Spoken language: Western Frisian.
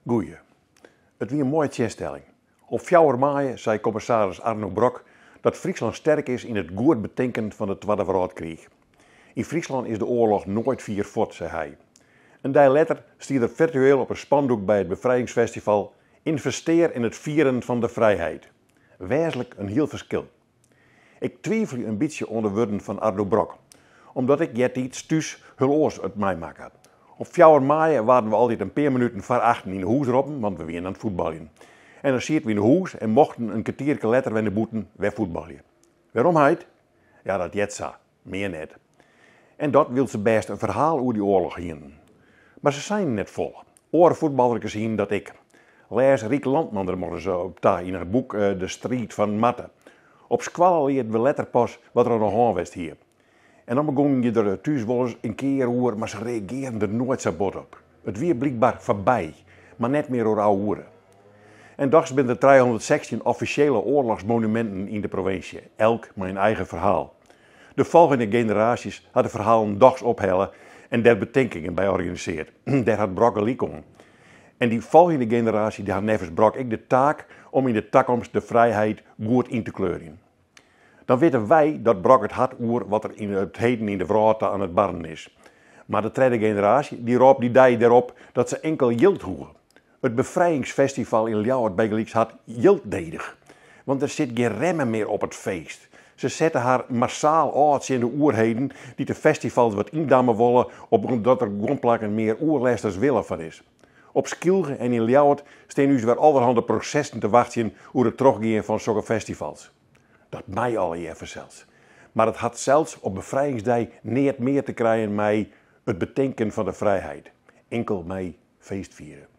Goeie. It wie in moaie tsjinstelling. Op fjouwer maaie sei kommissaris Arno Brok dat Fryslân sterk is yn it goed betinken fan de Twadde Wrâldkriich. Yn Fryslân is de oarloch noait fier fuort, sei hy. In dei letter stie der firtueel op in spandoek by it Befrijingsfestival, Investeer in het vieren van de vrijheid. Wêzentlik in hiel ferskil. Ik twivelje in bytsje oan de wurden fan Arno Brok, omdat ik eartiids thús hiel oars it meimakke. Op fjouwer maaie waarden we altyd in pear minuten foar achten yn 'e hûs roppen, want we wienen oan it fuotbaljen. En dan sieten we yn 'e hûs en mochten in kertierke letter wer nei bûten, wer fuotbalje. Wêrom heit? Ja, dat heart sa, mear net. En dat wylst se bêst in ferhaal oer dy oarloch hienen. Mar se seinen net folle. Oare fuotballerkes hienen dat ek. Lês Riek Landman der mar ris op ta yn har boek De striid fan Marthe. Op skoalle learden we letter pas wat der oan de hân west hie. En dan begongen je der thús wolris in kear oer, mar se reagearren der noait sa bot op. It wie blykber foarby, mar net mear oer ouwehoere. En dochs binne der 316 offisjele oarlochsmonuminten yn de provinsje, elk mei in eigen ferhaal. De folgjende generaasjes ha de ferhalen dochs ophelle en der betinkingen by organisearre. Dêr hat Brok gelyk oan. En dy folgjende generaasje dy ha neffens Brok ek de taak om yn de takomst de frijheid goed yn te kleurjen. Dan witte wy dat Brok it hat oer wat der yn it heden yn de wrâld ta oan it barren is. Mar de tredde generaasje dy rôp dy dei derop dat se inkel jild hoege. It Befrijingsfestival yn Ljouwert bygelyks hat jild nedich. Want der sit gjin remme mear op it feest. Se sette har massaal ôf tsjin de oerheden dy't de festivals wat yndamme wolle omdat der guon plakken mear oerlêst as wille fan is. Op Skylge en yn Ljouwert stean ús wer allerhande prosessen te wachtsjen oer it trochgean fan sokke festivals. Dat mei allegear fansels. Mar it hat sels op Befrijingsdei neat mear te krijen mei it betinken fan de frijheid. Inkel mei feestfieren.